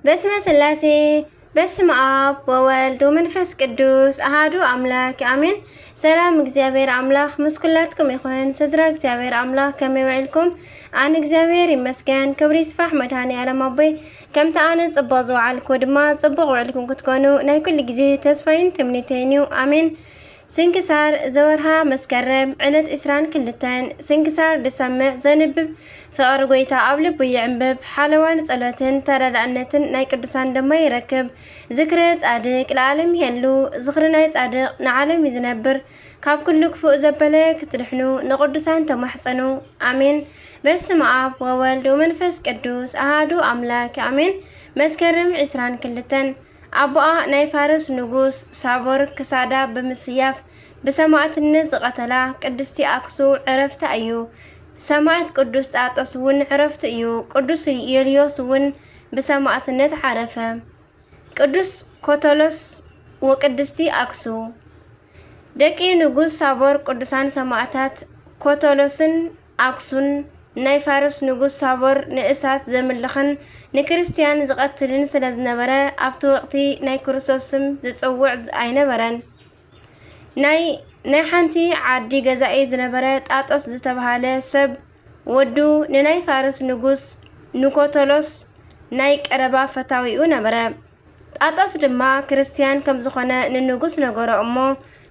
በስመ ስላሴ፣ በስመ ኣብ ወወልድ ወመንፈስ ቅዱስ ኣሃዱ ኣምላክ ኣሜን። ሰላም እግዚኣብሔር ኣምላክ ምስ ኩላትኩም ይኹን። ስድራ እግዚኣብሔር ኣምላክ ከመይ ውዒልኩም? ኣነ እግዚኣብሔር ይመስገን፣ ክብሪ ይስፋሕ መድሃኒ ኣለም ኣቦይ። ከምቲ ኣነ ጽቡቕ ዝወዓልኩ ድማ ጽቡቕ ውዕልኩም ክትኮኑ ናይ ኩሉ ግዜ ተስፋይን ትምኒተይን እዩ። ኣሜን። ስንክሳር ዘወርሃ መስከረም ዕለት ዕስራን ክልተን። ስንክሳር ዝሰምዕ ዘንብብ ፍቕሪ ጎይታ ኣብ ልቡ ይዕንብብ። ሓለዋን ጸሎትን ተረዳእነትን ናይ ቅዱሳን ድማ ይረክብ። ዝክረ ጻድቅ ለዓለም ይሄሉ። ዝኽሪ ናይ ጻድቅ ንዓለም እዩ ዝነብር። ካብ ኩሉ ክፉእ ዘበለ ክትድሕኑ ንቅዱሳን ተማሕጸኑ። ኣሜን። በስመ ኣብ ወወልድ ወመንፈስ ቅዱስ ኣሃዱ ኣምላክ ኣሜን። መስከረም ዕስራን ክልተን። ኣቦኣ ናይ ፋርስ ንጉስ ሳቦር ክሳዳ ብምስያፍ ብሰማእትነት ዝቐተላ ቅድስቲ ኣክሱ ዕረፍታ እዩ። ሰማእት ቅዱስ ጣጦስ እውን ዕረፍቱ እዩ። ቅዱስ የልዮስ እውን ብሰማእትነት ዓረፈ። ቅዱስ ኮቶሎስ ወቅድስቲ ኣክሱ። ደቂ ንጉስ ሳቦር ቅዱሳን ሰማእታት ኮቶሎስን ኣክሱን። ናይ ፋርስ ንጉስ ሳቦር ንእሳት ዘምልኽን ንክርስትያን ዝቐትልን ስለ ዝነበረ ኣብቲ ወቕቲ ናይ ክርስቶስ ስም ዝጽውዕ ኣይነበረን። ናይ ናይ ሓንቲ ዓዲ ገዛኢ ዝነበረ ጣጦስ ዝተባሃለ ሰብ ወዱ ንናይ ፋርስ ንጉስ ንኮቶሎስ ናይ ቀረባ ፈታዊኡ ነበረ። ጣጦስ ድማ ክርስትያን ከም ዝኾነ ንንጉስ ነገሮ እሞ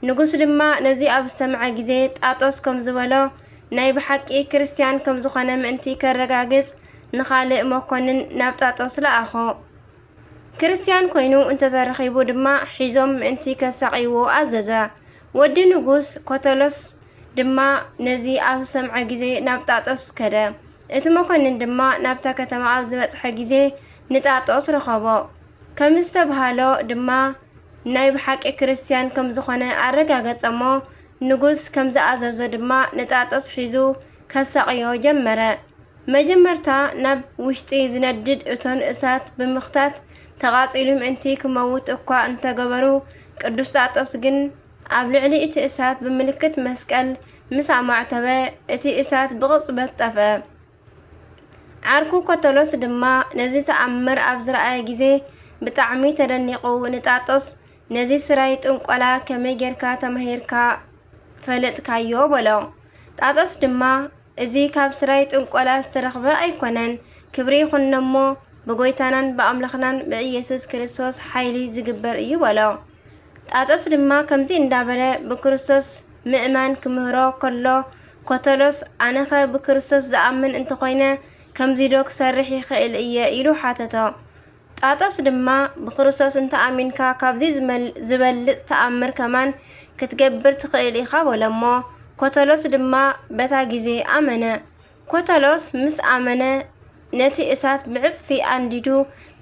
ንጉስ ድማ ነዚ ኣብ ዝሰምዐ ግዜ ጣጦስ ከም ዝበሎ ናይ ብሓቂ ክርስትያን ከም ዝኾነ ምእንቲ ከረጋግጽ ንኻልእ መኮንን ናብ ጣጦስ ለኣኾ። ክርስትያን ኮይኑ እንተተረኺቡ ድማ ሒዞም ምእንቲ ከሳቕይዎ ኣዘዘ። ወዲ ንጉስ ኮቶሎስ ድማ ነዚ ኣብ ዝሰምዐ ግዜ ናብ ጣጦስ ከደ። እቲ መኮንን ድማ ናብታ ከተማ ኣብ ዝበጽሐ ግዜ ንጣጦስ ረኸቦ። ከም ዝተብሃሎ ድማ ናይ ብሓቂ ክርስትያን ከም ዝኾነ ኣረጋገጸ እሞ ንጉስ ከም ዝኣዘዞ ድማ ንጣጦስ ሒዙ ከሳቕዮ ጀመረ። መጀመርታ ናብ ውሽጢ ዝነድድ እቶን እሳት ብምኽታት ተቓጺሉ ምእንቲ ክመውት እኳ እንተገበሩ ቅዱስ ጣጦስ ግን ኣብ ልዕሊ እቲ እሳት ብምልክት መስቀል ምስ ኣማዕተበ እቲ እሳት ብቕጽበት ጠፍአ። ዓርኩ ኮቶሎስ ድማ ነዚ ተኣምር ኣብ ዝረኣየ ግዜ ብጣዕሚ ተደኒቑ ንጣጦስ ነዚ ስራይ ጥንቆላ ከመይ ጌርካ ተማሂርካ ፈለጥካዮ በሎ። ጣጦስ ድማ እዚ ካብ ስራይ ጥንቆላ ዝተረኽበ ኣይኮነን፣ ክብሪ ይኹኖ እሞ ብጎይታናን ብኣምላኽናን ብኢየሱስ ክርስቶስ ሓይሊ ዝግበር እዩ በሎ። ጣጦስ ድማ ከምዚ እንዳበለ ብክርስቶስ ምእማን ክምህሮ ከሎ ኮቶሎስ ኣነኸ ብክርስቶስ ዝኣምን እንተኾይነ ከምዚዶ ክሰርሕ ይኽእል እየ ኢሉ ሓተቶ። ጣጦስ ድማ ብክርስቶስ እንተኣሚንካ ካብዚ ዝበልጽ ተኣምር ከማን ክትገብር ትኽእል ኢኻ በሎ እሞ ኮቶሎስ ድማ በታ ግዜ ኣመነ። ኮቶሎስ ምስ ኣመነ ነቲ እሳት ብዕጽፊ ኣንዲዱ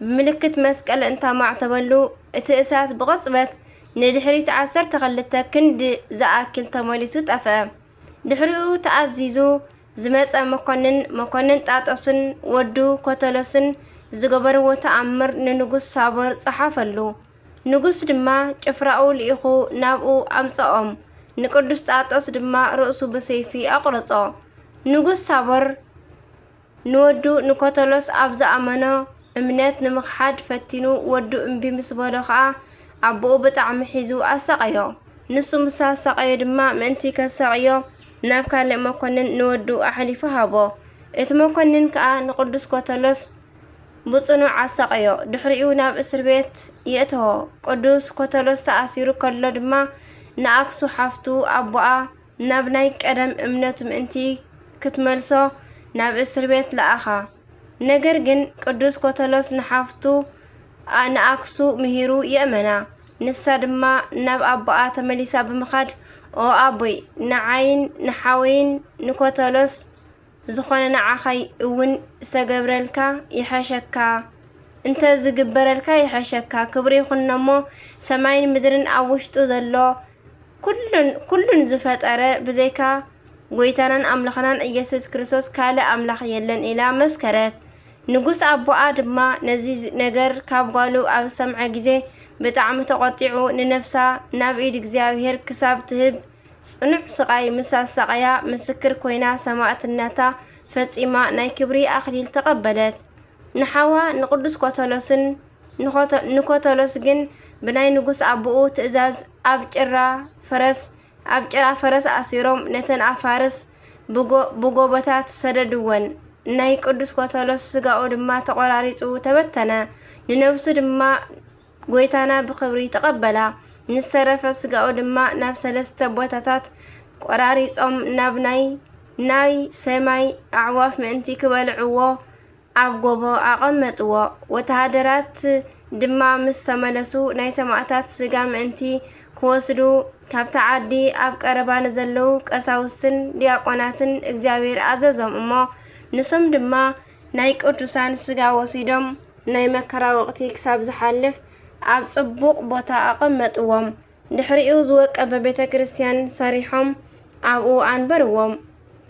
ብምልክት መስቀል እንተማዕተበሉ እቲ እሳት ብቕጽበት ንድሕሪት ዓሰርተ ክልተ ክንዲ ዝኣክል ተመሊሱ ጠፍአ። ድሕሪኡ ተኣዚዙ ዝመጸ መኮንን መኮንን ጣጦስን ወዱ ኮቶሎስን ዝገበርዎ ተኣምር ንንጉስ ሳቦር ጸሓፈሉ። ንጉስ ድማ ጭፍራኡ ልኢኹ ናብኡ ኣምጸኦም። ንቅዱስ ጣጦስ ድማ ርእሱ ብሰይፊ ኣቑረጾ። ንጉስ ሳቦር ንወዱ ንኮቶሎስ ኣብ ዝኣመኖ እምነት ንምኽሓድ ፈቲኑ ወዱ እምቢ ምስ በሎ ኸኣ ኣቦኡ ብጣዕሚ ሒዙ ኣሳቐዮ። ንሱ ምስ ኣሳቐዮ ድማ ምእንቲ ከሳቕዮ ናብ ካልእ መኮንን ንወዱ ኣሕሊፉ ሃቦ። እቲ መኮንን ከኣ ንቅዱስ ኮቶሎስ ብጽኑዕ ኣሳቐዮ። ድሕሪኡ ናብ እስር ቤት የእተዎ። ቅዱስ ኮቶሎስ ተኣሲሩ ከሎ ድማ ንኣክሱ ሓፍቱ ኣቦኣ ናብ ናይ ቀደም እምነቱ ምእንቲ ክትመልሶ ናብ እስር ቤት ለኣኻ። ነገር ግን ቅዱስ ኮቶሎስ ንሓፍቱ ንኣክሱ ምሂሩ የእመና። ንሳ ድማ ናብ ኣቦኣ ተመሊሳ ብምኻድ ኦ ኣቦይ ንዓይን ንሓወይን ንኮቶሎስ ዝኾነ ንዓኻ እውን ዝተገብረልካ ይሐሸካ እንተ ዝግበረልካ ይሐሸካ። ክብሪ ይኹኖ እሞ ሰማይን ምድርን ኣብ ውሽጡ ዘሎ ኩሉን ዝፈጠረ ብዘይካ ጎይታናን ኣምላኽናን ኢየሱስ ክርስቶስ ካልእ ኣምላኽ የለን ኢላ መስከረት። ንጉስ ኣቦኣ ድማ ነዚ ነገር ካብ ጓሉ ኣብ ዝሰምዐ ግዜ ብጣዕሚ ተቖጢዑ ንነፍሳ ናብ ኢድ እግዚኣብሔር ክሳብ ትህብ ጽኑዕ ስቓይ ምስ ኣሳቐያ ምስክር ኮይና ሰማእትነታ ፈጺማ ናይ ክብሪ ኣኽሊል ተቐበለት። ንሓዋ ንቅዱስ ኮተሎስን ንኮተ-፣ ንኮተሎስ ግን ብናይ ንጉስ ኣቦኡ ትእዛዝ ኣብ ጭራ ፈረስ፣ ኣብ ጭራ ፈረስ ኣሲሮም ነተን ኣፋርስ ብጎ-፣ ብጎቦታት ሰደድወን። ናይ ቅዱስ ኮተሎስ ስጋኡ ድማ ተቆራሪጹ ተበተነ። ንነብሱ ድማ ጎይታና ብኽብሪ ተቐበላ። ንዝተረፈ ስጋኡ ድማ ናብ ሰለስተ ቦታታት ቆራሪጾም ናብ ናይ፣ ናይ ሰማይ ኣዕዋፍ ምእንቲ ክበልዕዎ ኣብ ጎቦ ኣቐመጥዎ። ወተሃደራት ድማ ምስ ተመለሱ ናይ ሰማእታት ስጋ ምእንቲ ክወስዱ ካብታ ዓዲ ኣብ ቀረባ ንዘለዉ ቀሳውስትን ዲያቆናትን እግዚኣብሔር ኣዘዞም እሞ፣ ንሶም ድማ ናይ ቅዱሳን ስጋ ወሲዶም ናይ መከራ ወቕቲ ክሳብ ዝሓልፍ ኣብ ጽቡቕ ቦታ ኣቐመጥዎም። ድሕሪኡ ዝወቀበ ቤተ ክርስቲያን ሰሪሖም ኣብኡ ኣንበርዎም።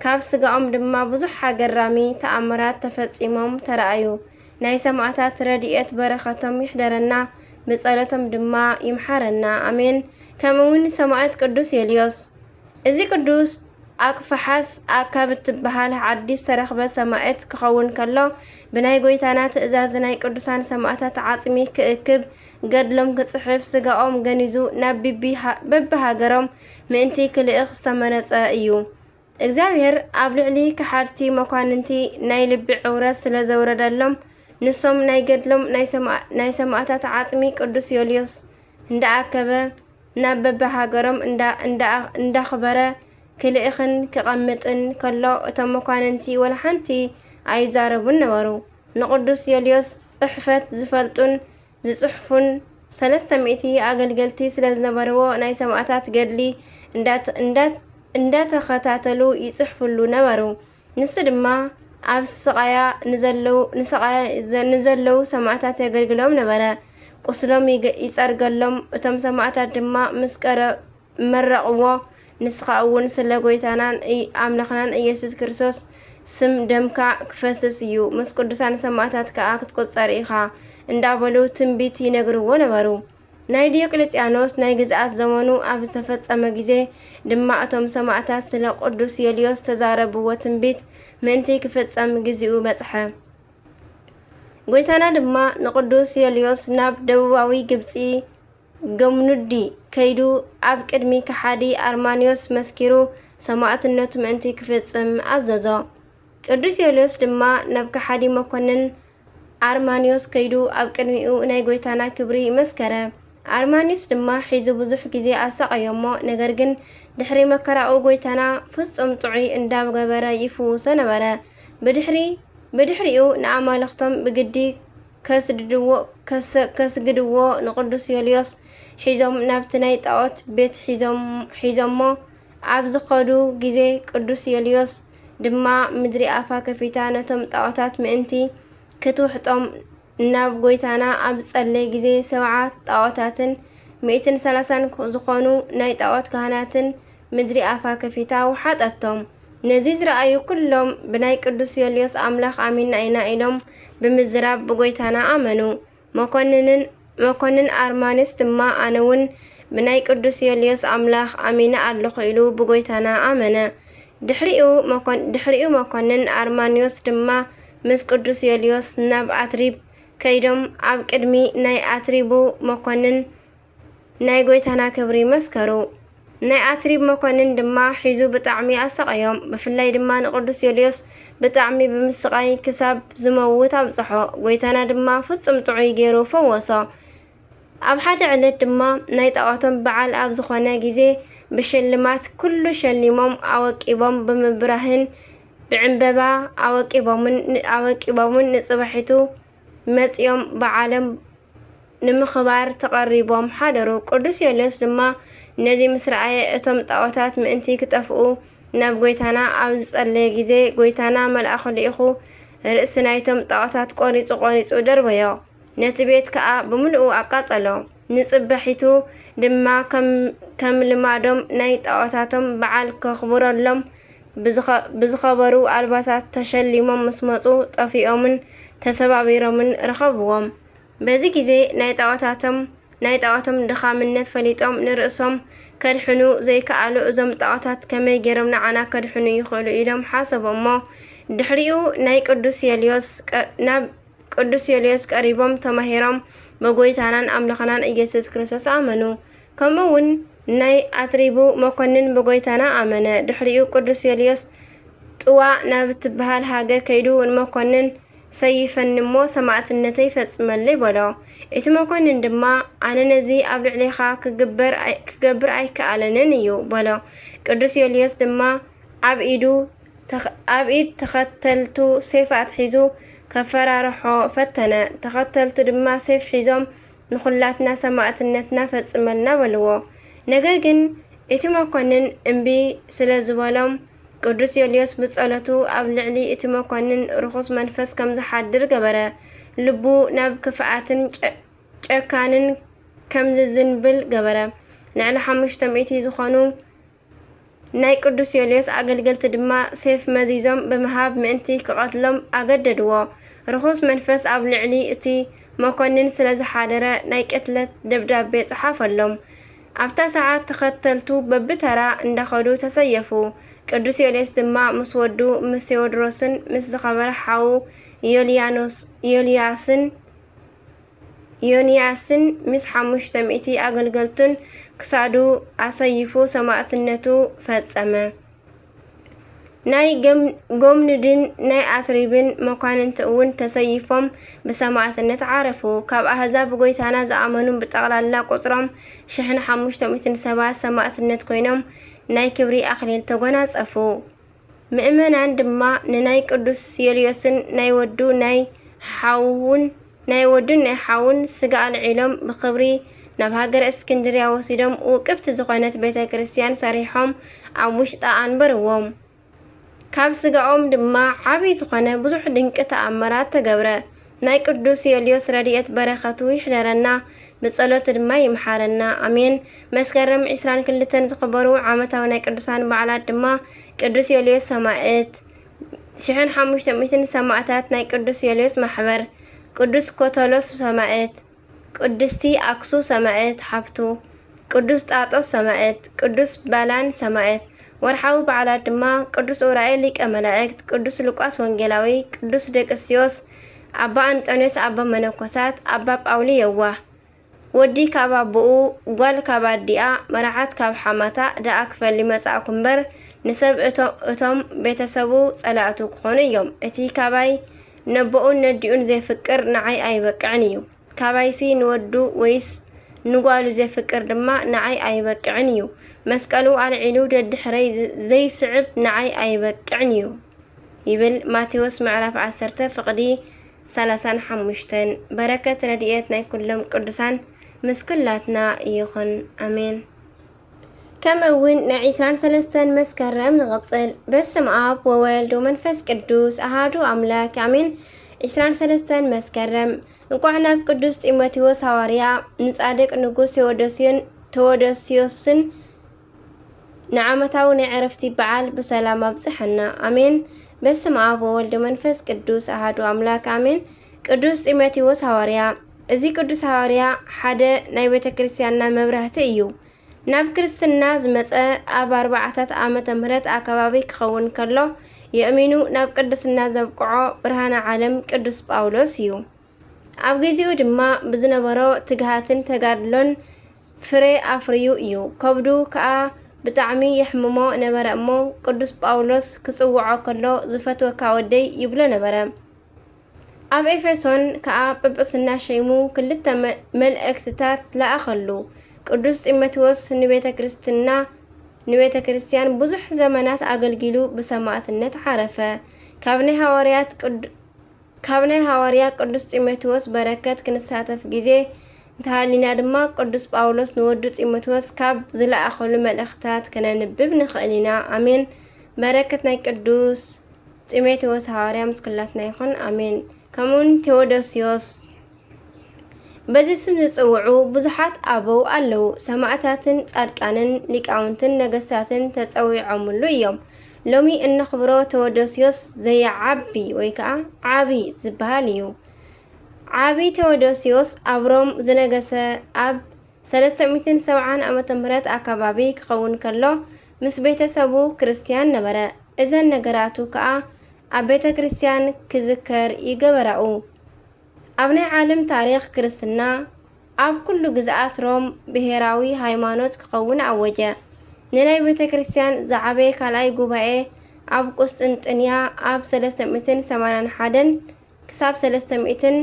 ካብ ስጋኦም ድማ ብዙሕ ኣገራሚ ተኣምራት ተፈጺሞም ተራእዩ። ናይ ሰማእታት ረድኤት በረኸቶም ይሕደረና፣ ብጸሎቶም ድማ ይምሓረና። ኣሜን። ከምኡ እውን ሰማዕት ቅዱስ የልዮስ። እዚ ቅዱስ ኣክፍሓስ ካብ እትበሃል ዓዲ ዝተረኽበ ሰማዕት ክኸውን ከሎ፣ ብናይ ጎይታና ትእዛዝ ናይ ቅዱሳን ሰማዕታት ዓጽሚ ክእክብ፣ ገድሎም ክጽሕፍ፣ ስጋኦም ገኒዙ ናብ ቢቢ-፣ በብሃገሮም ምእንቲ ክልእኽ ዝተመረጸ እዩ። እግዚኣብሔር ኣብ ልዕሊ ከሓድቲ መኳንንቲ ናይ ልቢ ዕውረት ስለ ዘውረደሎም፣ ንሶም ናይ ገድሎም ናይ ሰማ-፣ ናይ ሰማዕታት ዓጽሚ ቅዱስ ዮልዮስ እንዳኣከበ፣ ናብ በብሃገሮም እንዳ-፣ እንዳ-፣ እንዳኽበረ ክልእኽን ክቐምጥን ከሎ፣ እቶም መኳንንቲ ወላ ሓንቲ ኣይዛረቡን ነበሩ። ንቅዱስ ዮልዮስ ጽሕፈት ዝፈልጡን ዝጽሕፉን ሰለስተ ሚእቲ ኣገልገልቲ ስለ ዝነበርዎ፣ ናይ ሰማእታት ገድሊ እንዳት-፣ እንዳት-፣ እንዳተኸታተሉ ይጽሕፍሉ ነበሩ። ንሱ ድማ ኣብ ስቓያ ንዘለዉ፣ ንስቓያ ዘ-፣ ንዘለዉ ሰማእታት የገልግሎም ነበረ። ቁስሎም ይገ-፣ ይጸርገሎም። እቶም ሰማእታት ድማ ምስ ቀረ-፣ መረቕዎ። ንስኻ እውን ስለ ጎይታናን እይ-፣ ኣምላኽናን ኢየሱስ ክርስቶስ ስም ደምካ ክፈስስ እዩ፣ ምስ ቅዱሳን ሰማእታት ከኣ ክትቁጸር ኢኻ እንዳበሉ ትንቢት ይነግርዎ ነበሩ። ናይ ዲዮቅልጥያኖስ ናይ ግዝኣት ዘመኑ ኣብ ዝተፈጸመ ግዜ ድማ እቶም ሰማእታት ስለ ቅዱስ ዮልዮስ ዝተዛረብዎ ትንቢት ምእንቲ ክፍጸም ግዜኡ በጽሐ። ጎይታና ድማ ንቅዱስ ዮልዮስ ናብ ደቡባዊ ግብጺ ገምኑዲ ከይዱ ኣብ ቅድሚ ከሓዲ ኣርማንዮስ መስኪሩ ሰማዕትነቱ ምእንቲ ክፍጽም ኣዘዞ። ቅዱስ ዮልዮስ ድማ ናብ ከሓዲ መኮንን ኣርማንዮስ ከይዱ ኣብ ቅድሚኡ ናይ ጎይታና ክብሪ መስከረ። ኣርማንዮስ ድማ ሒዙ ብዙሕ ግዜ ኣሳቐዮ እሞ፣ ነገር ግን ድሕሪ መከራኡ ጎይታና ፍጹም ጥዑይ እንዳገበረ ይፍውሶ ነበረ። ብድሕሪ፣ ብድሕሪኡ ንኣማልኽቶም ብግዲ ከስድድዎ፣ ከሰ-፣ ከስግድዎ ንቅዱስ ዮልዮስ ሒዞም ናብቲ ናይ ጣዖት ቤት ሒዞም-፣ ሒዞሞ ኣብ ዝኸዱ ግዜ፣ ቅዱስ ዮልዮስ ድማ ምድሪ ኣፋ ከፊታ ነቶም ጣዖታት ምእንቲ ክትውሕጦም ናብ ጎይታና ኣብ ዝጸለየ ግዜ፣ ሰብዓ ጣዖታትን ሚእትን ሰላሳን ዝኾኑ ናይ ጣዖት ካህናትን ምድሪ ኣፋ ከፊታ ወሓጠቶም። ነዚ ዝረኣዩ ኩሎም ብናይ ቅዱስ ዮልዮስ ኣምላኽ ኣሚንና ኢና ኢሎም ብምዝራብ ብጎይታና ኣመኑ። መኮንንን፣ መኮንን ኣርማንዮስ ድማ ኣነ እውን ብናይ ቅዱስ ዮልዮስ ኣምላኽ ኣሚነ ኣለኹ ኢሉ ብጎይታና ኣመነ። ድሕሪኡ መኮን-፣ ድሕሪኡ መኮንን ኣርማንዮስ ድማ ምስ ቅዱስ ዮልዮስ ናብ ኣትሪብ ከይዶም ኣብ ቅድሚ ናይ ኣትሪቡ መኮንን ናይ ጎይታና ክብሪ መስከሩ። ናይ ኣትሪብ መኮንን ድማ ሒዙ ብጣዕሚ ኣሳቐዮም። ብፍላይ ድማ ንቅዱስ ዮልዮስ ብጣዕሚ ብምስቓይ ክሳብ ዝመውት ኣብጽሖ። ጎይታና ድማ ፍጹም ጥዑይ ገይሩ ፈወሶ። ኣብ ሓደ ዕለት ድማ ናይ ጣዖቶም በዓል ኣብ ዝኾነ ግዜ ብሽልማት ኩሉ ሸሊሞም ኣወቂቦም ብምብራህን ብዕምበባ ኣወቂቦምን፣ ኣወቂቦምን ንጽባሒቱ መጺኦም በዓሎም ንምኽባር ተቐሪቦም ሓደሩ። ቅዱስ ዮልዮስ ድማ ነዚ ምስ ረኣየ፣ እቶም ጣዖታት ምእንቲ ክጠፍኡ ናብ ጎይታና ኣብ ዝጸለየ ግዜ፣ ጎይታና መልኣኹ ልኢኹ ርእሲ ናይቶም ጣዖታት ቆሪጹ ቆሪጹ ደርበዮ። ነቲ ቤት ከኣ ብምልኡ ኣቃጸሎ። ንጽባሒቱ ድማ ከም፣ ከም ልማዶም ናይ ጣዖታቶም በዓል ከኽብረሎም ብዝኸ-፣ ብዝኸበሩ ኣልባሳት ተሸሊሞም ምስ መጹ፣ ጠፊኦምን ተሰባቢሮምን ረኸብዎም። በዚ ግዜ ናይ ጣዖታቶም፣ ናይ ጣዖቶም ድኻምነት ፈሊጦም ንርእሶም ከድሕኑ ዘይከኣሉ፣ እዞም ጣዖታት ከመይ ገይሮም ንዓና ከድሕኑ ይኽእሉ ኢሎም ሓሰቡ እሞ፣ ድሕሪኡ ናይ ቅዱስ ዮልዮስ ቀ-፣ ናብ ቅዱስ ዮልዮስ ቀሪቦም ተማሂሮም ብጎይታናን ኣምላኽናን ኢየሱስ ክርስቶስ ኣመኑ። ከምኡ እውን ናይ ኣትሪቡ መኮንን ብጎይታና ኣመነ። ድሕሪኡ ቅዱስ ዮልዮስ ጥዋ ናብ እትበሃል ሃገር ከይዱ ንመኮንን ሰይፈኒ እሞ ሰማዕትነተይ ፈጽመለይ በሎ። እቲ መኮንን ድማ ኣነ ነዚ ኣብ ልዕሌኻ ክግበር ኣይ- ክገብር ኣይከኣለንን እዩ በሎ። ቅዱስ ዮልዮስ ድማ ኣብ ኢዱ ተኸ- ኣብ ኢድ ተኸተልቱ ሴፍ ኣትሒዙ ከፈራርሖ ፈተነ። ተኸተልቱ ድማ ሴፍ ሒዞም ንኹላትና ሰማዕትነትና ፈጽመልና በልዎ። ነገር ግን እቲ መኮንን እምቢ ስለ ዝበሎም ቅዱስ ዮልዮስ ብጸሎቱ ኣብ ልዕሊ እቲ መኮንን ርኹስ መንፈስ ከም ዝሓድር ገበረ። ልቡ ናብ ክፍኣትን ጨ- ጨካንን ከም ዝዝንብል ገበረ። ልዕሊ ሓሙሽተ ሚእቲ ዝኾኑ ናይ ቅዱስ ዮልዮስ ኣገልገልቲ ድማ ሴፍ መዚዞም ብምሃብ ምእንቲ ክቐትሎም ኣገደድዎ። ርኹስ መንፈስ ኣብ ልዕሊ እቲ መኮንን ስለ ዝሓደረ ናይ ቅትለት ደብዳቤ ጸሓፈሎም። ኣብታ ሰዓት ተኸተልቱ በብተራ እንዳኸዱ ተሰየፉ። ቅዱስ ዮልዮስ ድማ ምስ ወዱ ምስ ቴዎድሮስን ምስ ዝኸበረ ሓዉ ዮልያኖስ ዮልያስን ዮንያስን ምስ ሓሙሽተ ሚእቲ ኣገልገልቱን ክሳዱ ኣሰይፉ ሰማዕትነቱ ፈጸመ። ናይ ገም- ጎምንድን ናይ ኣትሪብን መኳንንቲ እውን ተሰይፎም ብሰማዕትነት ዓረፉ። ካብ ኣህዛብ ጎይታና ዝኣመኑ ብጠቕላላ ቁጽሮም ሽሕን ሓሙሽተ ሚእትን ሰባት ሰማዕትነት ኮይኖም ናይ ክብሪ ኣኽሊል ተጎናጸፉ። ምእመናን ድማ ንናይ ቅዱስ ዮልዮስን ናይ ወዱ ናይ ሓውን ናይ ወዱን ናይ ሓውን ስጋ ኣልዒሎም ብኽብሪ ናብ ሃገረ እስክንድርያ ወሲዶም ውቅብቲ ዝኾነት ቤተ ክርስቲያን ሰሪሖም ኣብ ውሽጣ ኣንበርዎም። ካብ ስጋኦም ድማ ዓብዪ ዝኾነ ብዙሕ ድንቂ ተኣምራት ተገብረ። ናይ ቅዱስ ዮልዮስ ረድኤት በረኸቱ ይሕደረና፣ ብጸሎቱ ድማ ይምሓረና። ኣሜን። መስከረም ዕስራን ክልተን ዝኽበሩ ዓመታዊ ናይ ቅዱሳን በዓላት ድማ ቅዱስ ዮልዮስ ሰማእት፣ ሽሕን ሓሙሽተ ሚእትን ሰማእታት ናይ ቅዱስ ዮልዮስ ማሕበር፣ ቅዱስ ኮቶሎስ ሰማእት፣ ቅድስቲ ኣክሱ ሰማእት ሓብቱ፣ ቅዱስ ጣጦስ ሰማእት፣ ቅዱስ ባላን ሰማእት። ወርሓዊ በዓላት ድማ ቅዱስ ኡራኤል ሊቀ መላእክት፣ ቅዱስ ሉቃስ ወንጌላዊ፣ ቅዱስ ደቅስዮስ፣ ኣባ ኣንጦንዮስ ኣባ መነኮሳት፣ ኣባ ጳውሊ የዋህ። ወዲ ካብ ኣቦኡ፣ ጓል ካብ ኣዲኣ፣ መርዓት ካብ ሓማታ ደኣ ክፈሊ መጻእኩ እምበር፣ ንሰብ እቶ- እቶም ቤተሰቡ ጸላእቱ ክኾኑ እዮም። እቲ ካባይ ነቦኡን ነዲኡን ዜፍቅር ንዓይ ኣይበቅዕን እዩ። ካባይሲ ንወዱ ወይስ ንጓሉ ዜፍቅር ድማ ንዓይ ኣይበቅዕን እዩ። መስቀሉ ኣልዒሉ ደድሕረይ ዘይስዕብ ንዓይ ኣይበቅዕን እዩ። ይብል ማቴዎስ ምዕራፍ ዓሰርተ ፍቕዲ ሰላሳን ሓሙሽተን። በረከት ረድኤት ናይ ኩሎም ቅዱሳን ምስ ኩላትና ይኹን። ኣሜን። ከምኡ እውን ናይ ዕስራን ሰለስተን መስከረም ንቕጽል። በስም ኣብ ወወልድ ወመንፈስ ቅዱስ ኣሃዱ ኣምላክ ኣሜን። ዕስራን ሰለስተን መስከረም እንቋዕ ናብ ቅዱስ ጢሞቴዎስ ሃዋርያ ንጻድቅ ንጉስ ቴዎዶስዮን ቴዎዶስዮስን ንዓመታዊ ናይ ዕረፍቲ በዓል ብሰላም ኣብጽሐና። ኣሜን። በስመ ኣብ ወወልድ ወመንፈስ ቅዱስ ኣሃዱ ኣምላክ ኣሜን። ቅዱስ ጢሞቴዎስ ሃዋርያ። እዚ ቅዱስ ሃዋርያ ሓደ ናይ ቤተ ክርስቲያንና መብራህቲ እዩ። ናብ ክርስትና ዝመጸ ኣብ ኣርባዓታት ዓመተ ምህረት ኣካባቢ ክኸውን ከሎ የእሚኑ ናብ ቅድስና ዘብቅዖ ብርሃነ ዓለም ቅዱስ ጳውሎስ እዩ። ኣብ ጊዜኡ ድማ ብዝነበሮ ትግሃትን ተጋድሎን ፍሬ ኣፍርዩ እዩ። ከብዱ ከኣ ብጣዕሚ የሕምሞ ነበረ እሞ ቅዱስ ጳውሎስ ክጽውዖ ከሎ ዝፈትወካ ወደይ ይብሎ ነበረ። ኣብ ኤፌሶን ከኣ ጵጵስና ሸይሙ ክልተ መ- መልእክትታት ለኣኸሉ። ቅዱስ ጢሞቴዎስ ንቤተ ክርስትና ንቤተ ክርስቲያን ብዙሕ ዘመናት ኣገልጊሉ ብሰማዕትነት ዓረፈ። ካብ ናይ ሃዋርያት ቅዱ ካብ ናይ ሃዋርያ ቅዱስ ጢሞቴዎስ በረከት ክንሳተፍ ግዜ እንተሃሊና ድማ ቅዱስ ጳውሎስ ንወዱ ጢሞቴዎስ ካብ ዝለኣኸሉ መልእኽታት ከነንብብ ንኽእል ኢና። ኣሜን። በረከት ናይ ቅዱስ ጢሞቴዎስ ሃዋርያ ምስ ኩላትና ይኹን። ኣሜን። ከምኡውን ቴዎዶስዮስ በዚ ስም ዝጽውዑ ብዙሓት ኣበው ኣለዉ። ሰማእታትን ጻድቃንን ሊቃውንትን ነገስታትን ተጸዊዖምሉ እዮም። ሎሚ እነኽብሮ ቴዎዶስዮስ ዘየዓቢ ወይ ከኣ ዓቢ ዝበሃል እዩ። ዓቢ ቴዎዶስዮስ ኣብ ሮም ዝነገሰ ኣብ ሰለስተ ሚእትን ሰብዓን ዓመተ ምህረት ኣከባቢ ክኸውን ከሎ ምስ ቤተሰቡ ክርስትያን ነበረ። እዘን ነገራቱ ከኣ ኣብ ቤተ ክርስትያን ክዝከር ይገበራኡ። ኣብ ናይ ዓለም ታሪኽ ክርስትና ኣብ ኩሉ ግዝኣት ሮም ብሄራዊ ሃይማኖት ክኸውን ኣወጀ። ንናይ ቤተ ክርስቲያን ዝዓበየ ካልኣይ ጉባኤ ኣብ ቁስጥንጥንያ ኣብ ሰለስተ ሚእትን ሰማንያን ሓደን ክሳብ ሰለስተ ሚእትን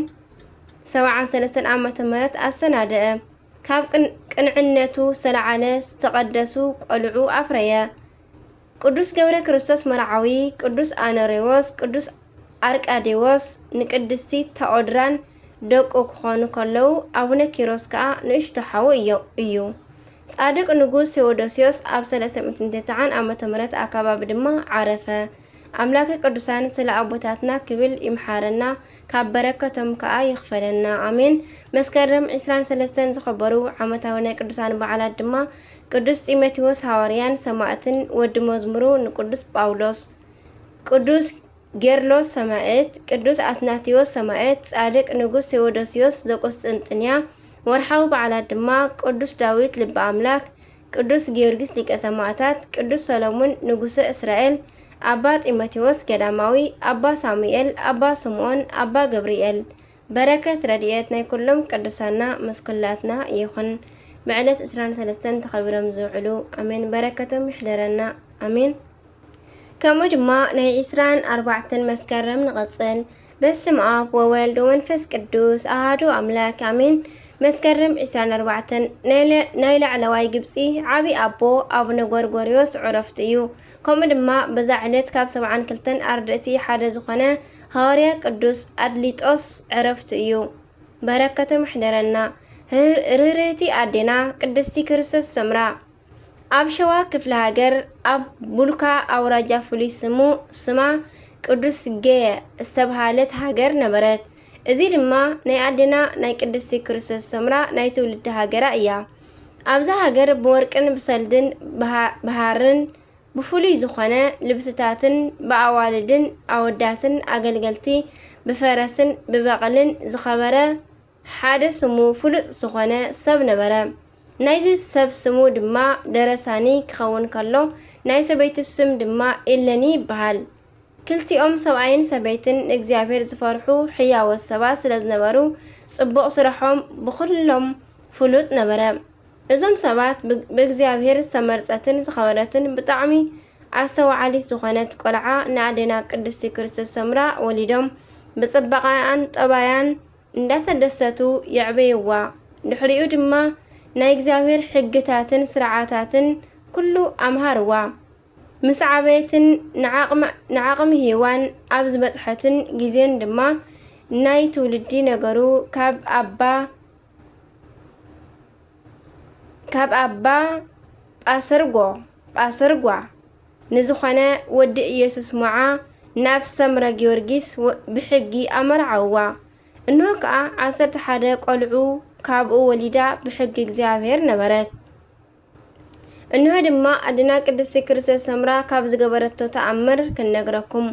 ሰብዓን ሰለስተን ዓመተ ምህረት ኣሰናደአ። ካብ ቅን-፣ ቅንዕነቱ ዝተለዓለ ዝተቐደሱ ቆልዑ ኣፍረየ። ቅዱስ ገብረ ክርስቶስ መርዓዊ፣ ቅዱስ ኣኖሬዎስ፣ ቅዱስ ኣርቃዴዎስ፣ ንቅድስቲ ታኦድራን ደቁ ክኾኑ ከለዉ፣ ኣቡነ ኪሮስ ከኣ ንእሽቶ ሓዉ እዮ-፣ እዩ። ጻድቅ ንጉስ ቴዎዶስዮስ ኣብ ሰለስተ ሚእትን ተስዓን ዓመተ ምህረት ኣከባቢ ድማ ዓረፈ። ኣምላከ ቅዱሳን ስለ ኣቦታትና ክብል ይምሓረና፣ ካብ በረከቶም ከኣ ይኽፈለና። ኣሜን። መስከረም ዕስራን ሰለስተን ዝኸበሩ ዓመታዊ ናይ ቅዱሳን በዓላት ድማ ቅዱስ ጢሞቴዎስ ሃዋርያን ሰማዕትን ወዲ መዝሙሩ ንቅዱስ ጳውሎስ፣ ቅዱስ ጌርሎስ ሰማዕት፣ ቅዱስ ኣትናቴዎስ ሰማዕት፣ ጻድቅ ንጉስ ቴዎዶስዮስ ዘቁስጥንጥንያ። ወርሓዊ በዓላት ድማ ቅዱስ ዳዊት ልበ ኣምላክ፣ ቅዱስ ጊዮርጊስ ሊቀ ሰማዕታት፣ ቅዱስ ሰሎሙን ንጉሰ እስራኤል፣ ኣባ ጢሞቴዎስ ገዳማዊ፣ ኣባ ሳሙኤል፣ ኣባ ስምዖን፣ ኣባ ገብርኤል። በረከት ረድኤት ናይ ኩሎም ቅዱሳና ምስ ኩላትና ይኹን። ብዕለት ዕስራን ሰለስተን ተኸቢሮም ዝውዕሉ። ኣሜን። በረከቶም ይሕደረና። ኣሜን። ከምኡ ድማ ናይ ዕስራን ኣርባዕተን መስከረም ንቐጽል። በስም ኣብ ወወልድ ወመንፈስ ቅዱስ ኣሃዱ ኣምላክ ኣሜን። መስከረም ዕስራን ኣርባዕተን ናይ ለ-፣ ናይ ላዕለዋይ ግብጺ ዓቢ ኣቦ ኣቡነ ጎርጎርዮስ ዕረፍቱ እዩ። ከምኡ ድማ በዛ ዕለት ካብ ሰብዓን ክልተን ኣርድእቲ ሓደ ዝኾነ ሃዋርያ ቅዱስ ኣድሊጦስ ዕረፍቱ እዩ። በረከቶም ይሕደረና። ርህ-፣ ርህርህቲ ኣዴና ቅድስቲ ክርስቶስ ሰምራ ኣብ ሸዋ ክፍለ ሃገር ኣብ ቡልካ ኣውራጃ ፍሉይ ስሙ፣ ስማ ቅዱስ ገየ ዝተብሃለት ሃገር ነበረት። እዚ ድማ ናይ ኣዴና ናይ ቅድስቲ ክርስቶስ ሰምራ ናይ ትውልዲ ሃገራ እያ። ኣብዛ ሃገር ብወርቅን ብሰልድን ብሃ-፣ ብሃርን ብፍሉይ ዝኾነ ልብስታትን ብኣዋልድን ኣወዳትን ኣገልገልቲ ብፈረስን ብበቕልን ዝኸበረ ሓደ ስሙ ፍሉጥ ዝኾነ ሰብ ነበረ። ናይዚ ሰብ ስሙ ድማ ደረሳኒ ክኸውን ከሎ፣ ናይ ሰበይቱ ስም ድማ ኢለኒ ይበሃል። ክልቲኦም ሰብኣይን ሰበይትን ንእግዚኣብሔር ዝፈርሑ ሕያዎት ሰባት ስለ ዝነበሩ፣ ጽቡቕ ስርሖም ብኹሎም ፍሉጥ ነበረ። እዞም ሰባት ብ-፣ ብእግዚኣብሔር ዝተመርጸትን ዝኸበረትን ብጣዕሚ ኣስተውዓሊት ዝኾነት ቆልዓ ንኣዴና ቅድስቲ ክርስቶስ ሰምራ ወሊዶም፣ ብጽባቐኣን ጠባያን እንዳተደሰቱ የዕበይዋ። ድሕሪኡ ድማ ናይ እግዚኣብሔር ሕግታትን ስርዓታትን ኩሉ ኣምሃርዋ። ምስ ዓበየትን ንዓቕመ-፣ ንዓቕሚ ሄዋን ኣብ ዝበጽሐትን ግዜን ድማ ናይ ትውልዲ ነገሩ ካብ ኣባ፣ ካብ ኣባ ጳሰርጎ፣ ጳሰርጓ ንዝኾነ ወዲ ኢየሱስ ሞዓ ናብ ሰምረ ጊዮርጊስ ወ-፣ ብሕጊ ኣመርዓውዋ። እንሆ ከኣ ዓሰርተ ሓደ ቆልዑ ካብኡ ወሊዳ ብሕጊ እግዚኣብሔር ነበረት። እንሆ ድማ ኣዴና ቅድስቲ ክርስቶስ ሰምራ ካብ ዝገበረቶ ተኣምር ክንነግረኩም።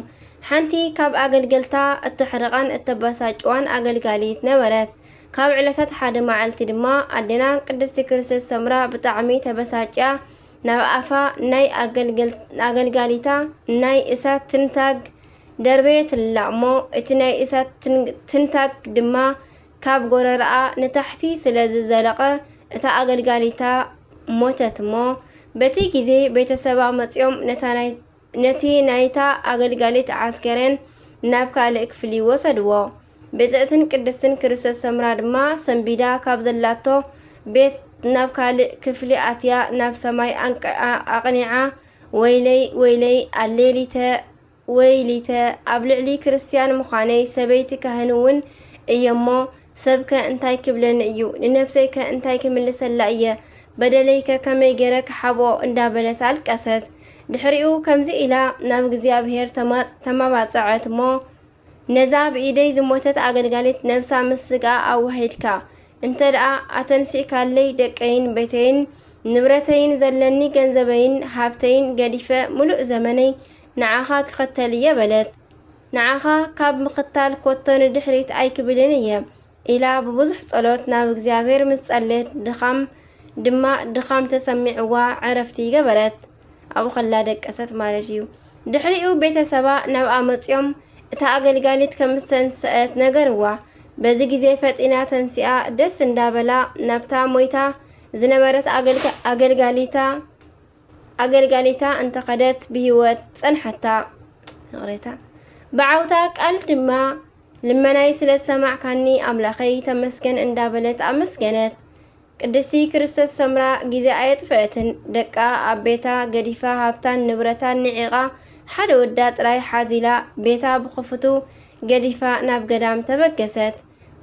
ሓንቲ ካብ ኣገልገልታ እተሕርቓን እተበሳጭዋን ኣገልጋሊት ነበረት። ካብ ዕለታት ሓደ መዓልቲ ድማ ኣዴና ቅድስቲ ክርስቶስ ሰምራ ብጣዕሚ ተበሳጭያ ናብ ኣፋ ናይ ኣገልገል-፣ ኣገልጋሊታ ናይ እሳት ትንታግ ደርበየትላ እሞ፣ እቲ ናይ እሳት ትን-፣ ትንታግ ድማ ካብ ጎረርኣ ንታሕቲ ስለ ዝዘለቐ፣ እታ ኣገልጋሊታ ሞተት እሞ፣ በቲ ግዜ ቤተሰባ መጺኦም ነታ ናይ፣ ነቲ ናይታ ኣገልጋሊት ዓስከሬን ናብ ካልእ ክፍሊ ወሰድዎ። ብጽዕትን ቅድስትን ክርስቶስ ሰምራ ድማ ሰንቢዳ ካብ ዘላቶ ቤት ናብ ካልእ ክፍሊ ኣትያ ናብ ሰማይ ኣንቀ-፣ ኣ-፣ ኣቕኒዓ፣ "ወይለይ፣ ወይለይ፣ ኣሌሊተ፣ ወይሊተ፣ ኣብ ልዕሊ ክርስትያን ምዃነይ ሰበይቲ ካህን እውን እየ እሞ፣ ሰብከ እንታይ ክብለኒ እዩ? ንነፍሰይከ እንታይ ክምልሰላ እየ? በደለይከ ከመይ ገይረ ክሓብኦ?" እንዳበለት ኣልቀሰት። ድሕሪኡ ከምዚ ኢላ ናብ እግዚኣብሔር ተማ-፣ ተማባጽዐት እሞ፣ "ነዛ ብኢደይ ዝሞተት ኣገልጋሊት ነብሳ ምስ ስግኣ ኣዋሂድካ እንተ ደኣ ኣተንሲእካለይ፣ ደቀይን ቤተይን ንብረተይን ዘለኒ ገንዘበይን ሃብተይን ገዲፈ፣ ምሉእ ዘመነይ ንዓኻ ክኸተል እየ" በለት። "ንዓኻ ካብ ምኽታል ኮቶ ንድሕሪት ኣይክብልን እየ" ኢላ ብብዙሕ ጸሎት ናብ እግዚኣብሔር ምስ ጸለየት፣ ድኻም ድማ ድኻም ተሰሚዕዋ ዕረፍቲ ገበረት። ኣብኡ ከላ ደቀሰት ማለት እዩ። ድሕሪኡ ቤተሰባ ናብኣ መጺኦም እታ ኣገልጋሊት ከም ዝተንስአት ነገርዋ። በዚ ግዜ ፈጢና ተንሲኣ ደስ እንዳበላ ናብታ ሞይታ ዝነበረት ኣገልጋ-፣ ኣገልጋሊታ ኣገልጋሊታ እንተኸደት ብህይወት ጸንሐታ። ይቕሬታ። ብዓውታ ቃል ድማ ልመናይ ስለ ዝሰማዕካኒ ኣምላኸይ ተመስገን እንዳበለት ኣመስገነት። ቅድስቲ ክርስቶስ ሰምራ ግዜ ኣየጥፈአትን። ደቃ ኣብ ቤታ ገዲፋ ሃብታን ንብረታን ንዒቓ ሓደ ወዳ ጥራይ ሓዚላ ቤታ ብኽፉቱ ገዲፋ ናብ ገዳም ተበገሰት።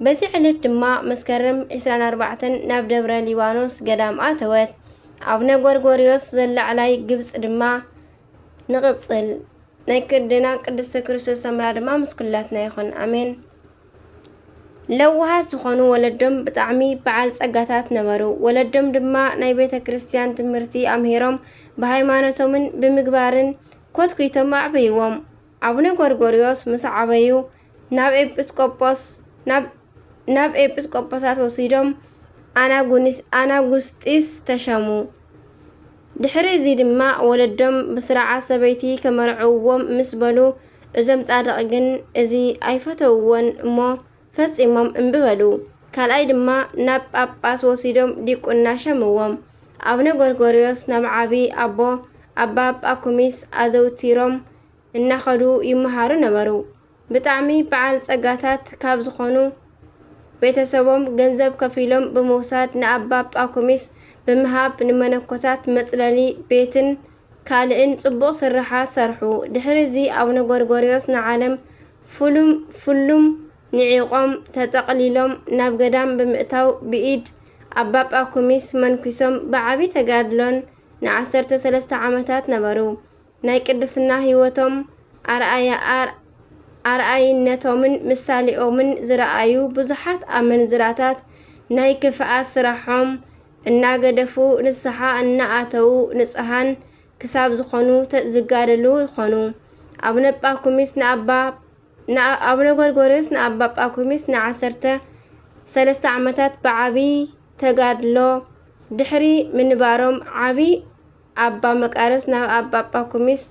በዚ ዕለት ድማ መስከረም ዕስራን ኣርባዕተን ናብ ደብረ ሊባኖስ ገዳም ኣተወት። ኣቡነ ጎርጎርዮስ ዘላዕላይ ግብጽ ድማ ንቕጽል። ናይ ክድና ቅድስተ ክርስቶስ ሰምራ ድማ ምስ ኩላትና ይኹን። ኣሜን። ለዋሃት ዝኾኑ ወለዶም ብጣዕሚ በዓል ጸጋታት ነበሩ። ወለዶም ድማ ናይ ቤተ ክርስቲያን ትምህርቲ ኣምሂሮም ብሃይማኖቶምን ብምግባርን ኮትኩቶም ኣዕበይዎም። ኣቡነ ጎርጎርዮስ ምስ ዓበዩ ናብ ኤጲስቆጶስ-፣ ናብ፣ ናብ ኤጲስቆጶሳት ወሲዶም ኣናጉኒስ-፣ ኣናጉስጢስ ተሸሙ። ድሕሪ እዚ ድማ ወለዶም ብስርዓት ሰበይቲ ከመርዕውዎም ምስ በሉ፣ እዞም ጻድቕ ግን እዚ ኣይፈተውዎን እሞ ፈጺሞም እምቢ በሉ። ካልኣይ ድማ ናብ ጳጳስ ወሲዶም ዲቁና ሸምዎም። ኣቡነ ጎርጎርዮስ ናብ ዓቢ ኣቦ ኣባ ጳኩሚስ ኣዘውቲሮም እናኸዱ ይመሃሩ ነበሩ። ብጣዕሚ በዓል ጸጋታት ካብ ዝኾኑ ቤተሰቦም ገንዘብ ከፊሎም ብምውሳድ ንኣባ ጳኩሚስ ብምሃብ ንመነኮሳት መጽለሊ ቤትን ካልእን ጽቡቕ ስርሓት ሰርሑ። ድሕሪ እዚ ኣቡነ ጎርጎርዮስ ንዓለም ፍሉም፣ ፍሉም ንዒቖም ተጠቕሊሎም ናብ ገዳም ብምእታው ብኢድ ኣባ ጳኩሚስ መንኲሶም ብዓቢ ተጋድሎን ንዓሰርተ ሰለስተ ዓመታት ነበሩ። ናይ ቅድስና ህይወቶም ኣርኣያ-፣ ኣር-፣ ኣርኣይነቶምን ምሳሌኦምን ዝረኣዩ ብዙሓት ኣመንዝራታት ናይ ክፍኣት ስራሖም እናገደፉ ንስሓ እናኣተዉ ንጹሃን ክሳብ ዝኾኑ ተ-፣ ዝጋደሉ ይኾኑ። ኣቡነ ጳኩሚስ ንኣባ፣ ንኣ-፣ ኣቡነ ጎርጎርዮስ ንኣባ ጳኩሚስ ንዓሰርተ ሰለስተ ዓመታት ብዓቢ ተጋድሎ ድሕሪ ምንባሮም ዓቢ ኣባ መቃርስ ናብ ኣባ ጳኩሚስ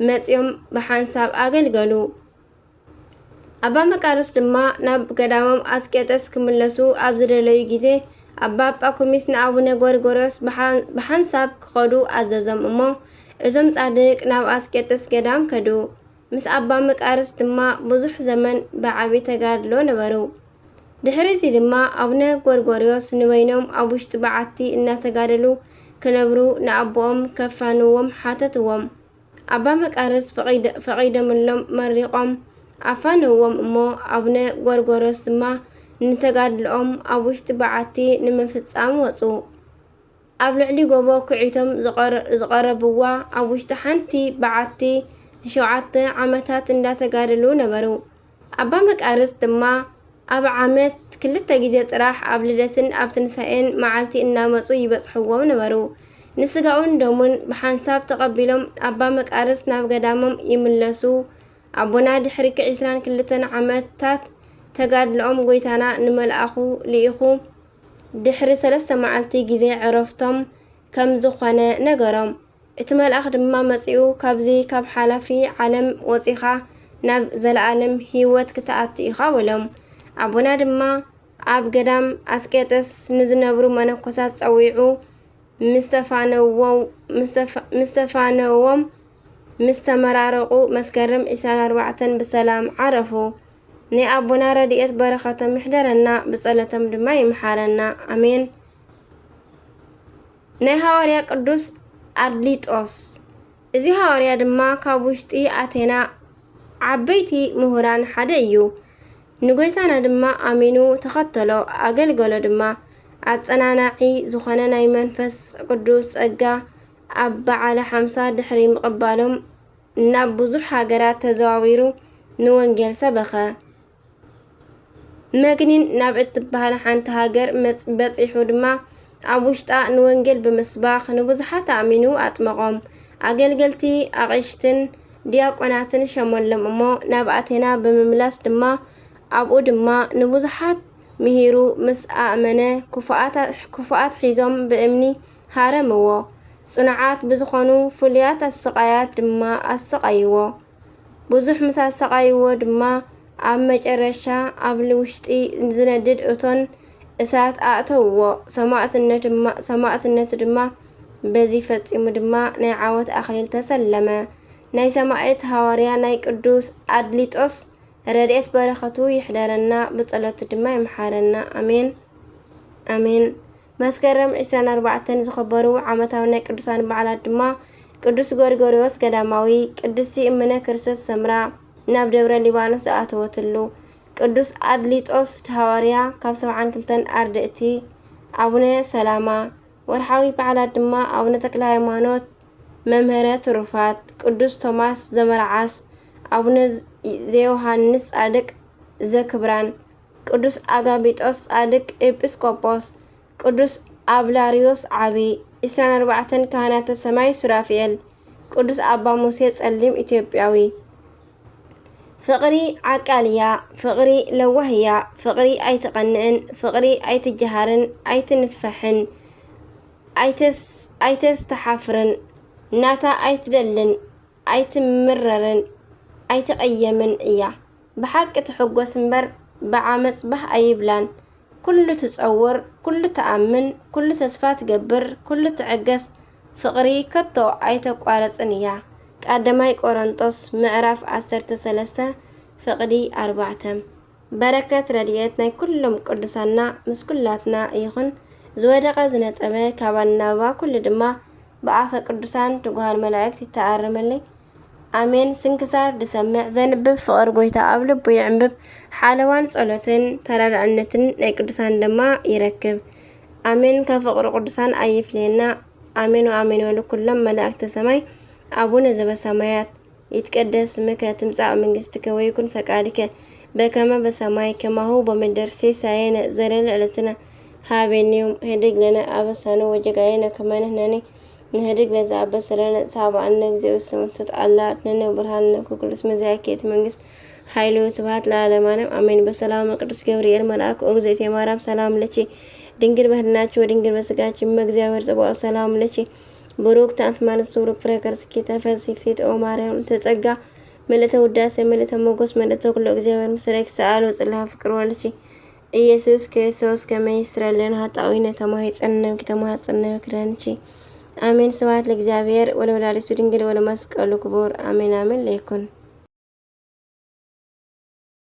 መጺኦም ብሓንሳብ ኣገልገሉ። ኣባ መቃርስ ድማ ናብ ገዳሞም ኣስቄጠስ ክምለሱ ኣብ ዝደለዩ ግዜ ኣባ ጳኩሚስ ንኣቡነ ጎርጎርዮስ ብሓን-፣ ብሓንሳብ ክኸዱ ኣዘዞም እሞ እዞም ጻድቅ ናብ ኣስቄጠስ ገዳም ከዱ። ምስ ኣባ መቃርስ ድማ ብዙሕ ዘመን ብዓቢ ተጋድሎ ነበሩ። ድሕሪ እዚ ድማ ኣቡነ ጎርጎርዮስ ንበይኖም ኣብ ውሽጢ በዓቲ እናተጋደሉ ክነብሩ ንኣቦኦም ከፋንዎም ሓተትዎም። ኣባ መቃርስ ፈቒደ-፣ ፈቒዶምሎም መሪቖም ኣፋንዎም እሞ ኣቡነ ጎርጎርዮስ ድማ ንተጋድሎኦም ኣብ ውሽጢ በዓቲ ንምፍጻም ወጹ። ኣብ ልዕሊ ጎቦ ኩዒቶም ዝቐረ-፣ ዝቐረብዋ ኣብ ውሽጢ ሓንቲ በዓቲ ንሸውዓተ ዓመታት እንዳተጋደሉ ነበሩ። ኣባ መቃርስ ድማ ኣብ ዓመት ክልተ ግዜ ጥራሕ ኣብ ልደትን ኣብ ትንሳኤን መዓልቲ እናመጹ ይበጽሕዎም ነበሩ። ንስጋኡን ደሙን ብሓንሳብ ተቐቢሎም ኣባ መቃርስ ናብ ገዳሞም ይምለሱ። ኣቦና ድሕሪ ዕስራን ክልተን ዓመታት ተጋድሎኦም ጎይታና ንመልኣኹ ልኢኹ ድሕሪ ሰለስተ መዓልቲ ግዜ ዕረፍቶም ከም ዝኾነ ነገሮም። እቲ መልኣኽ ድማ መጺኡ፣ "ካብዚ ካብ ሓላፊ ዓለም ወጺኻ ናብ ዘለኣለም ህይወት ክትኣቱ ኢኻ" በሎም። ኣቦና ድማ ኣብ ገዳም ኣስቄጥስ ንዝነብሩ መነኮሳት ጸዊዑ ምስ ተፋነዎ-፣ ምስ ተፋ-፣ ምስ ተፋነዎም፣ ምስ ተመራረቑ መስከረም ዕስራን ኣርባዕተን ብሰላም ዓረፉ። ናይ ኣቦና ረድኤት በረኸቶም ይሕደረና፣ ብጸሎቶም ድማ ይምሓረና። ኣሜን። ናይ ሃዋርያ ቅዱስ ኣድሊጦስ። እዚ ሃዋርያ ድማ ካብ ውሽጢ ኣቴና ዓበይቲ ምሁራን ሓደ እዩ። ንጎይታና ድማ ኣሚኑ ተኸተሎ፣ ኣገልገሎ ድማ። ኣጸናናዒ ዝኾነ ናይ መንፈስ ቅዱስ ጸጋ ኣብ በዓለ ሓምሳ ድሕሪ ምቕባሎም ናብ ብዙሕ ሃገራት ተዘዋዊሩ ንወንጌል ሰበኸ። መግኒን ናብ እትበሃል ሓንቲ ሃገር መጽ-፣ በጺሑ ድማ ኣብ ውሽጣ ንወንጌል ብምስባኽ ንብዙሓት ኣእሚኑ ኣጥመቖም። ኣገልገልቲ ኣቕሽትን ዲያቆናትን ሸመሎም እሞ ናብ ኣቴና ብምምላስ ድማ ኣብኡ ድማ ንብዙሓት ምሂሩ ምስ ኣእመነ ክፉኣት፣ ክፉኣት ሒዞም ብእምኒ ሃረምዎ። ጽኑዓት ብዝኾኑ ፍሉያት ኣስቓያት ድማ ኣሰቓይዎ። ብዙሕ ምስ ኣሰቓይዎ ድማ ኣብ መጨረሻ ኣብ ውሽጢ ዝነድድ እቶን እሳት ኣእተውዎ። ሰማእትነቱ ድማ በዚ ፈጺሙ ድማ ናይ ዓወት ኣኽሊል ተሰለመ። ናይ ሰማዕት ሃዋርያ ናይ ቅዱስ ኣድሊጦስ ረድኤት በረኸቱ ይሕደረና፣ ብጸሎቱ ድማ ይምሓረና። ኣሜን ኣሜን። መስከረም ዕስራን ኣርባዕተን ዝኸበሩ ዓመታዊ ናይ ቅዱሳን በዓላት ድማ ቅዱስ ጎርጎርዮስ ገዳማዊ፣ ቅድስቲ እምነ ክርስቶስ ሰምራ ናብ ደብረ ሊባኖስ ዝኣተወትሉ፣ ቅዱስ ኣድሊጦስ ሃዋርያ ካብ ሰብዓን ክልተን ኣርድእቲ፣ ኣቡነ ሰላማ። ወርሓዊ በዓላት ድማ ኣቡነ ተክለ ሃይማኖት መምህረ ትሩፋት፣ ቅዱስ ቶማስ ዘመርዓስ፣ ኣቡነ ዘዮሃንስ ጻድቅ ዘክብራን፣ ቅዱስ ኣጋቢጦስ ጻድቅ ኤጲስቆጶስ፣ ቅዱስ ኣብላርዮስ ዓቢ፣ ዕስራን ኣርባዕተን ካህናተ ሰማይ ሱራፊኤል፣ ቅዱስ ኣባ ሙሴ ጸሊም ኢትዮጵያዊ። ፍቕሪ ዓቃል እያ፣ ፍቕሪ ለዋህ እያ፣ ፍቕሪ ኣይትቐንእን፣ ፍቕሪ ኣይትጀሃርን፣ ኣይትንፈሕን፣ ኣይተስ-፣ ኣይተስተሓፍርን፣ ናታ ኣይትደልን፣ ኣይትምረርን፣ ኣይትቐየምን እያ። ብሓቂ ትሕጎስ እምበር ብዓመጽ ባህ ኣይብላን። ኩሉ ትጸውር፣ ኩሉ ትኣምን፣ ኩሉ ተስፋ ትገብር፣ ኩሉ ትዕገስ፣ ፍቕሪ ከቶ ኣይተቋርጽን እያ። ቀዳማይ ቆሮንጦስ ምዕራፍ ዓሰርተ ሰለስተ ፍቕዲ ኣርባዕተ። በረከት ረድኤት ናይ ኩሎም ቅዱሳንና ምስ ኩላትና ይኹን። ዝወደቐ ዝነጠበ ካብ ኣናብባ ኩሉ ድማ ብኣፈ ቅዱሳን ትጉሃን መላእክት ይተኣረመለይ። ኣሜን። ስንክሳር ድሰምዕ ዘንብብ ፍቕር ጎይታ ኣብ ልቡ ይዕንብብ። ሓለዋን ጸሎትን ተራዳእነትን ናይ ቅዱሳን ድማ ይረክብ። ኣሜን። ካብ ፍቕሪ ቅዱሳን ኣይፍለየና። ኣሜን ወኣሜን በሉ ኩሎም መላእክተ ሰማይ። ኣቡነ ዘበሰማያት ይትቀደስ ስምከ ትምጻእ መንግስትከ ወይኩን ፈቃድከ በከመ በሰማይ ከማሁ በምድር። ሲሳየነ ዘለለ ዕለትነ ሀበነ ዮም። ህድግ ለነ አበሳነ ወጌጋየነ ከመ ንሕነኒ ንህድግ ለዘአበሰ ለነ። ኢታብአነ እግዚኦ ውስተ መንሱት አላ አድነነ ወብርሃንነ ኩክሉስ መዚያኪ እቲ መንግስት ኃይሉ ስብሐት ለዓለመ ዓለም አሜን። በሰላም ቅዱስ ገብርኤል መልአክ ኦግዝእቴ ማርያም ሰላም ለኪ ድንግል በህድናኪ ወድንግል በስጋኪ እመ እግዚአብሔር ጽባኦት ሰላም ለኪ ብሩክት አንቲ እምአንስት ወብሩክ ፍሬ ከርሥኪ ተፈሥሒ ፍሥሕት ኦ ማርያም ተጸጋ ምልእተ ውዳሴ ምልእተ ሞገስ ምልእተ ኩሎ እግዚአብሔር ምስሌኪ ሰአል ወጽልሃ ፍቅር ወልኪ ኢየሱስ ክርስቶስ ከመ ይስረለነ ኃጣውኢነ ተማሂጸነ ነብኪ ተማሐጸነ ክዳንኪ። አሜን። ስብሐት ለእግዚአብሔር ወለወላዲቱ ድንግል ወለመስቀሉ ክቡር። አሜን አሜን ለይኩን።